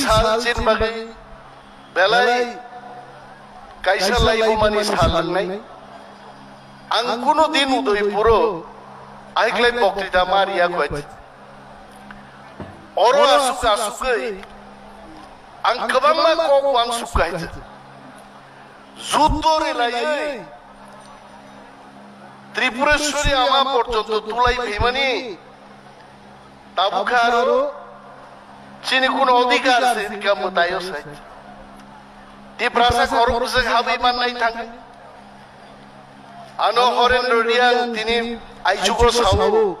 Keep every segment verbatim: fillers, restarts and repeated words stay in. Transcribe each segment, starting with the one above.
sal chini bagwi belai kaisa laibumani sal wngnai. Ang kunu din Udaipuro aiklai boktwita ma riya koi. Oro asuk asugwi ang kwbangma kok uansuk kha. Juddo relaiwi Tripureshwari ama porjonto tulai phaimani tabuk kha aro chini kuno odhikar se rika mwtaio sai. Tiprasa khorok bwswk habwi mannai thang. Ano Horendra Reang tini aichugo sao,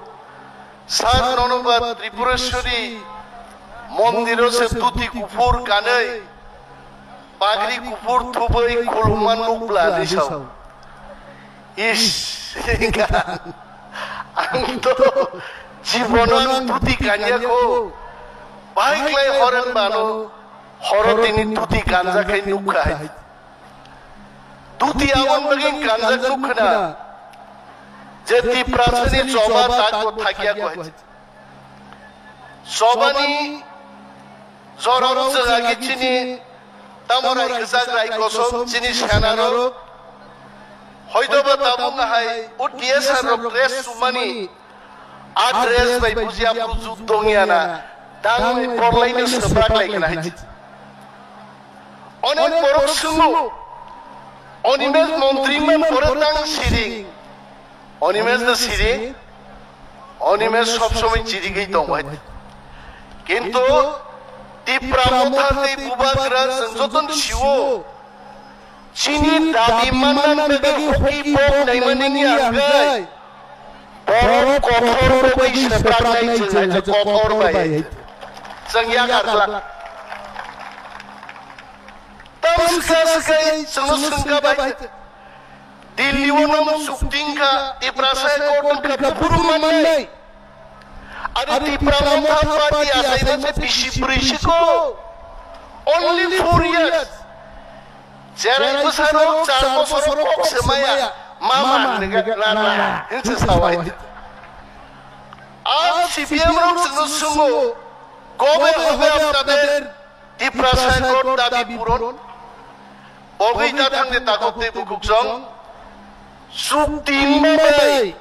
sir, nono ba Tripureshwari mondiro se dhuti kuphur kanwi, pagri kuphur thubwi khulumma nukla hinwi sao. Is, ang to jibono ang dhuti kanya kho, bahai khlai Horendra bano horo tini dhuti kanja khai nukha hai. Dhuti aboni bagwi kanjak nukkhna je Tiprasani choba tak bo thakya koi. Chobani jorao chwng agi chini tamo rai kwchak rai kosom chini senarok hoitoba tabuk hai o T S R rok dress sumani A dress bai bujiya buju dongya na, tangwi borlaino swprak lai khna hai. Onek borok swngo, Animesh montri man pore tang siring. Animesh no siring, Animesh sob somoi chirigwi tong hai. Kintu Tipra Motha tei Bubagra chwng jotono siwo. Chini dabi manna bagwi hoki bok naimani ni angkai. Borok kothor bagwi sepraknai chwng hai kothor bai. Chwng yakar glak. Tam swkha swkha chwngno swngkha bai. Delhi o nong sukting kha, Tiprasa court wngkha, buphuru mannai. Are Tipra Motha Party asaima se bisi brwi siko. Only four years. Jerai bwsarok char bosor kok se maya. Mama nega nana. Hinse sawai. Ab C P M rok chwngno sungo. Kobe hobe aptader. Tiprasa court dabi puron. Bogwi ta thangde takok tei bukhuk song. Chukti wngma bai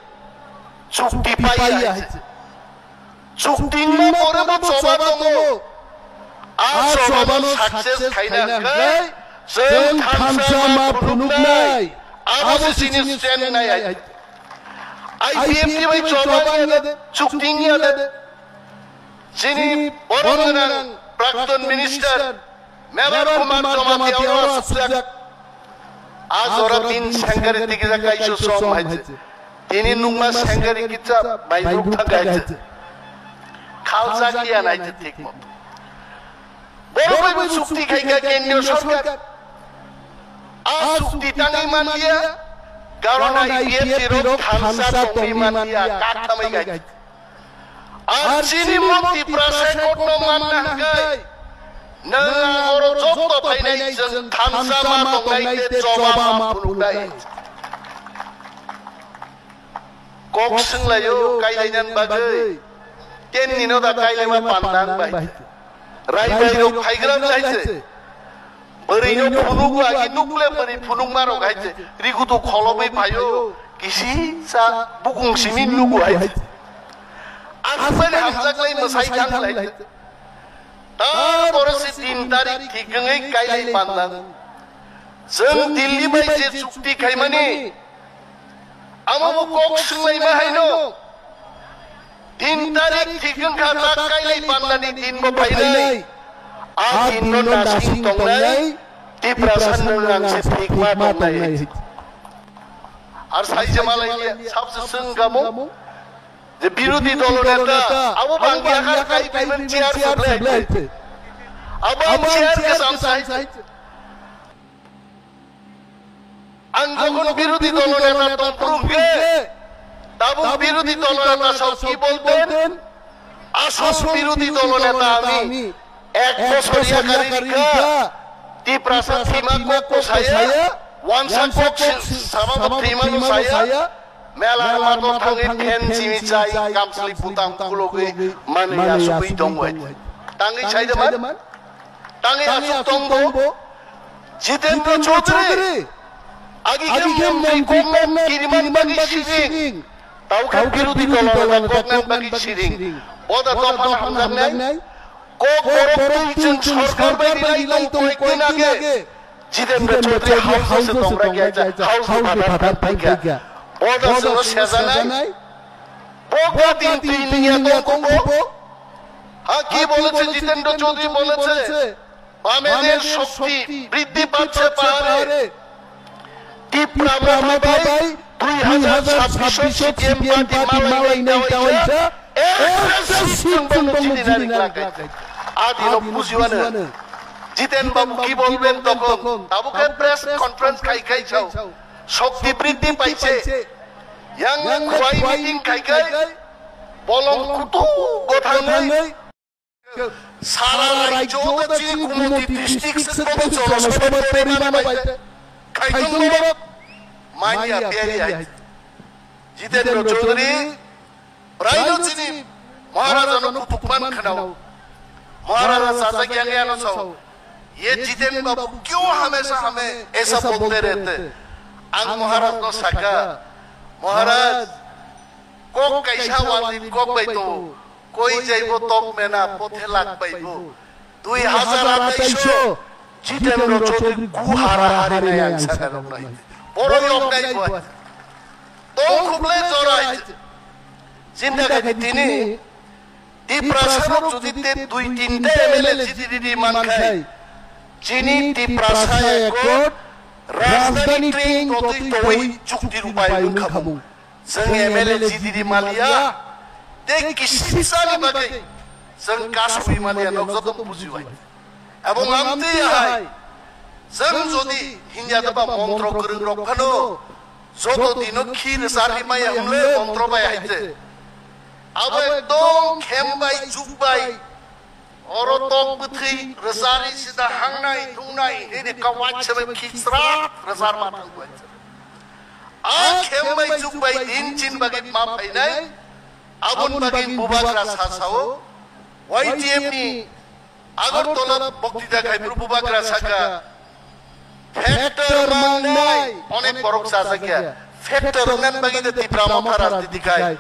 chukti paiya hai se. Chukti wngma pore bo choba tongo. A chobano success khaina hwnkhe chwng thansa ma phunuknai. Abo se chini stand nai hai. I P F T bai choba wngya de, chukti wngya de. Chini borom gwnang Prakton Minister Mevar Kumar Jamatia oro asukjak. A jora tin sengkari tikijak kaisa som hai se. Tini nungma sengkari kitsa bai ruk thang hai se. Khaljak ya nai se thik mo. Borok bai bo chukti khai kha kendriyo sarkar. A chukti tangwi man ya. Karon I P F T rok thansa tongwi man ya. Kak thamai gai. Ar chini mung Tiprasa court no manna hwnkhe nwng ang oro jotto phainai chwng thansa ma tongnai tei choba ma phunuknai. Kok swnglaio kailainani bagwi. Tenni no da kailaima panda wng bai. Rai bai rok phaigra wng hai se. Bwrwino phunugo agi nukle bwrwi phunukma rok hai se. Rigutu kholobwi phaio. Kisi sa bukung simi nugo hai se. Aswkmani hamjaklai mwsai thanglai. Tar pore se tin tarik thik wngwi kailai panda. Chwng Delhi bai je chukti khaimani. Amo bo kok swnglaima haino. Tin tarik thik wngkha ta kailai pandani din bo phainai. A din no nasing tongnai. Tiprasa nwng ang se thikma tongnai. Ar sai je malai sabse swng kamo. Je birodhi dolo neta abo bang yakar kai paiman chair se blai. Abo ang chair ke sam sai. Ang jokhon birodhi dolo neta tongphuru hwnkhe, tabuk birodhi dolo neta sao ki bolten? Asol birodhi dolo neta ami ek bosor yakari rikha, Tiprasa thima kok ko saya, wansa kok sama bo thima no saya, mela mato thangwi phen chimi chai, kapsli butang khulogwi manwi asugwi tongwi. Tangwi chaide man? Tangwi aswk tongbo. Jitendra Chaudhary. Agi khe montri kokno kiriman bagwi siring. Tau khe birodhi dol rok koknani bagwi siring. Boda dophan hamjaknai. Kok borok twi chwng sorkar bai rilai tong koyekdin age. Jitendra Chaudhary house se tongra khe house se phatar phaikha. Boda chwngno sejanai. Bo gadin twi niya tongkho bo. Ha ki boleche Jitendra Chaudhary boleche. Bamedir shokti briddhi pachhe pahare. Tipra Motha bai dui hazar chhabbish o C P M party malainai kawaisa ekta seat chwng bongno chini nari glak. Adi no bujiwano. Jiten Babu ki bolben tokon? Abo khe press conference khai khai chao. Shokti briddhi paiche. Yang yang khwai meeting khai khai. Bolong kutu gothangwi. Sara rajyo da chini Gumoti district se kobo jonosabha porimano bai. Khaitung borok. Manya peri hai. Jitendra Chaudhary, braino chini Maharaja no kutuk man khanao. Maharaja sajak yang ano sao. Ye Jiten Babu kyo hamesha hame aisa bolte rehte? Ang Maharaj no saka, Maharaj, kok kaisa wali kok bai to. Koi jaibo tok mena pothe lak baibo. Dui hazar atais o Jitendra Chaudhary gu hara hari nai ang sana rok nai. Boro yok nai bo. Tong khuble jorai. Jinda kati tini Tiprasa rok jodi te dui tinta M L A jiti didi man khai. Chini Tiprasa ekot rajdhani train totwi towai chukti rupai wngkha mung. Chwng M L A jiti di maliya, tei kisisa ni bagwi chwng kasui maliya, nok joto bujibai. Abo ngamtwi hai, chwng jodi hinya daba montro kwrwng rok phano, joto dino khi rwchar rimaya hwnle montro bai hai te. Abo ekdom khem bai, juk bai, Oro tok bwthwi rwchari sida hangnai thungnai hwnwi kawai se bai khichra rwchar ma thangbai. A khem bai juk bai din chin bagwi ma phainai, aboni bagwi bubagra sa sao, Y T F ni Agartala boktita khai phuru bubagra saka, Factor mangnai, onek borok chajakya. Factor wngna bagwi de Tipra Motha rajniti khai.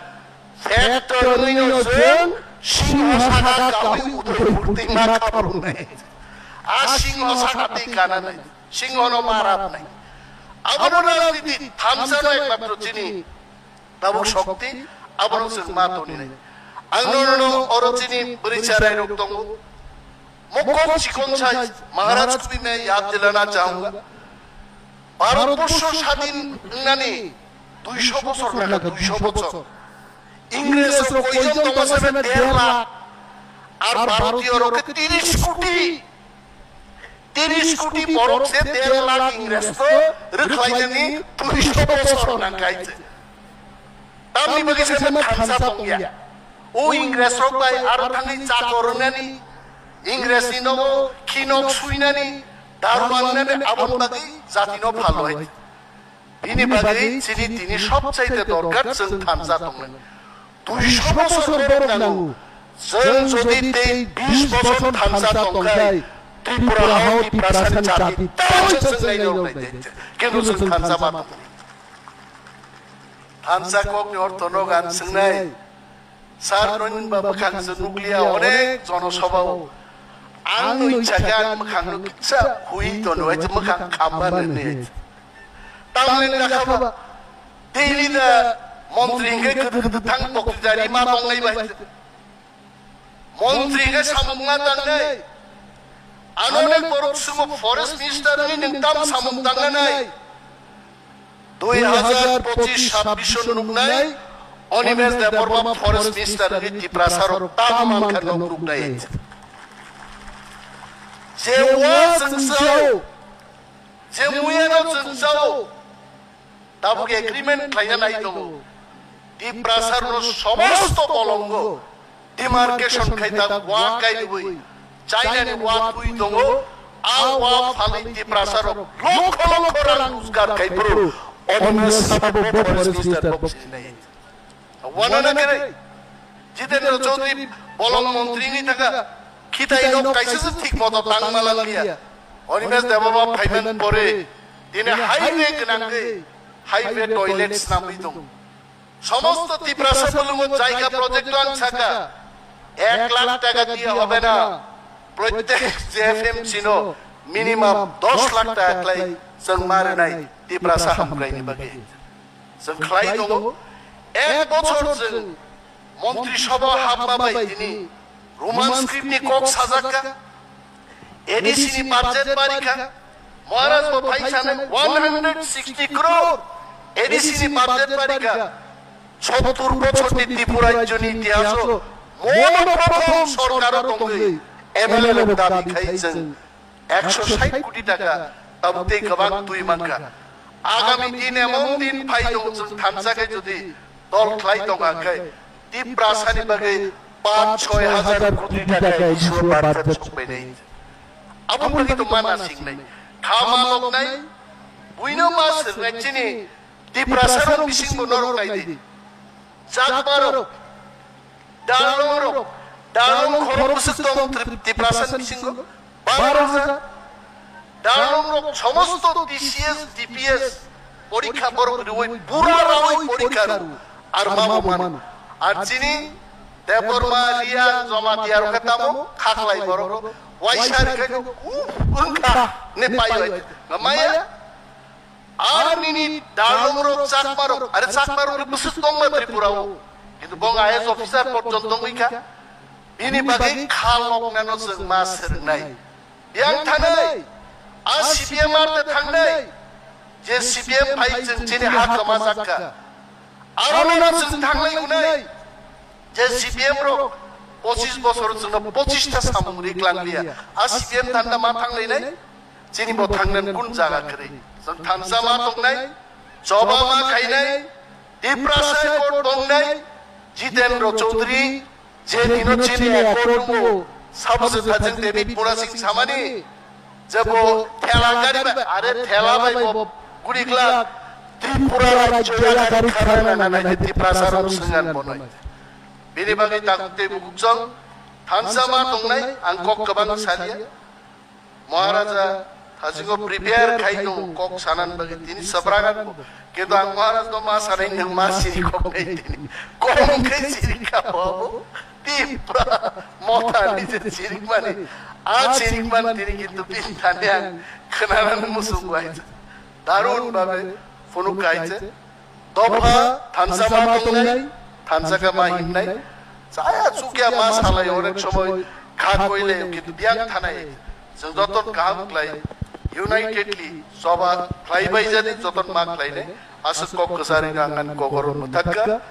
Factor wngwi no chwng singho saka kawi Udaipur twi ma khabrwnai. A singho saka twi kananai. Singho no ma rapnai. Abono rajniti thamsa no ekmatro chini. Tabuk shokti, abono chwng ma toni nai. Ang nono oro chini bwrwi cherai rok tongo. Mokok chikon sai Maharaj Kubi me yad dilana chahunga. Bharat borsho sadin wngnani duisho bochor naka, duisho bochor. Ingres rok koijon tongo seme der lakh. Ar Bharatiyo rok ke tiris koti. Tiris koti borok se der lakh Ingres to rwkhlainani duisho bochor nangkha hai se. Tamni bagwi se thansa tongya. O Ingres rok bai aro thangwi chakor wngnani, Ingres ni nogo khinok suinani, daru mangnani aboni bagwi jatino phal hai. Bini bagwi chini tini sobchaite dorkar chwng thansa tongnani. Duisho bosor borok nango. Chwng jodi tei bish bosor thansa tongkhai, Tripura hao Tiprasani jati tamo chwng nainai rok naidi. Kintu chwng thansa ma tong. Thansa kokni ortho no gan swngnai. Sar noni ba bwkhang se nukliya onek jonosabha o. Ang nui chakhe ang bwkhang no kisa hui tono, hai bwkhang khamba nini. Tamlen lakha ba. Delhi da montri hingke kwthang tokjari ma tongnai bai. Montri hingke samung ma tangnai. Ano onek borok sumo forest minister ni nung tam samung tangnai. Dui hazar pochis sabbish o nuknai, Animesh Debbarma forest minister ni Tiprasa rok tam mankha nok nuknai. Je wa chwng sao, je muya no chwng sao, tabuk agreement khlaina nai tongo. Tiprasa rok no somosto bolongo. Demarcation khai ta wa kainwi China ni wa thui tongo, a wa phalwi Tiprasa rok lokho lokho rang rojgar khai phuru Animesh sabo bo forest minister bo sinai. Wana na kere Jitendra Chaudhary bolong montri ni thaka Khitai nok kaisa se thik moto tang ma lang liya. Animesh Debbarma phaiman pore tini highway gwnangwi highway toilet snamwi tong. Somosto Tiprasa bolongo jaiga project ang saka ek lakh taka diye hobe na. Prottek J F M C no minimum dos lakh taka khlai chwng ma rwnai Tiprasa hamkraini bagwi. Chwng khlai tongo. Ek bochor chwng Montri Sabha hapma bai tini Roman script ni kok sajakka. A D C ni budget barikha. Maharaj bo phai sanai one hundred sixty crore A D C ni budget barikha. Sottur bochor ni Tripura rajyo ni itihas o mono prothom sorkar o tongwi M L A rok dabi khai chwng ekso sait koti taka tabuk tei kwbang twi mankha. Agami din emon din phai tongo chwng thansa khe jodi dol khlai tongkha khe Tiprasani bagwi panch choi hajar koti taka issue budget sokbainai. Aboni bagwi to mana singnai. Kha ma loknai, buino ma sirnai chini Tiprasarok bisingbo norok naidi. Chakmarok, Darlongrok, Darlong khorok bwswk tong Trip-, Tiprasa bisingo baro hajar. Darlongrok somosto T C S, T P S porikha borok riwi pura rawi porikha ru ar ma bo mano. Ar chini Debbarma, Reang, Jamatia rok khe tamo khaklai borok waisa rikha wngkha ne pai bai. Maya Ar nini Darlongrok, Chakmarok, are Chakmarok ni bwswk tongma Tripura o. Kintu bong I A S officer porjonto wngwi kha. Bini bagwi kha loknano chwng ma swrwngnai. Yang thanai, a C P M R te thangnai, je C P M phai chwng chini ha kwma jakka. Aro no chwng thangnai unai. Je C P M rok pochis bosor chwngno pochis ta samung ri klang liya. A C P M thanda ma thang lainai, chini bo thangnan kun jaga kwrwi. Chwng thansa ma tongnai, choba ma khainai, Tiprasa accord tongnai, Jitendra Chaudhary, je dino chini accord tongo, sabo se thajeng Devi Pura Singh samani, Jabo thela gari bai, are thela bai bo guri glak Tripura rajyo ya gari kharna nana nai Tiprasa rok swngan bonoi. Bini bagwi tak tei bukuk chong thansa ma tongnai ang kok kwbang salia. Maharaja thasingo prepare khai tong kok sanan bagwi tini sabragan bo. Kintu ang Maharaj no ma sanai nang ma sini kok nai tini. Kok khai sini ka bo. Tipra motha ni je chirikmani, a chirikman tini kintu bini thani ang khwnanani muchung bai. Darun babe phunuk kaise. Dopha thansa ma tongnai, thansa ka ma himnai. Chaya chukya ma salai onek somoy kha koile kintu biyang thanai. Chwng joton kaham khlai, unitedly choba khlai bai jadi joton ma khlainai. Aswk kok kwchari nang kokoro mwthakka.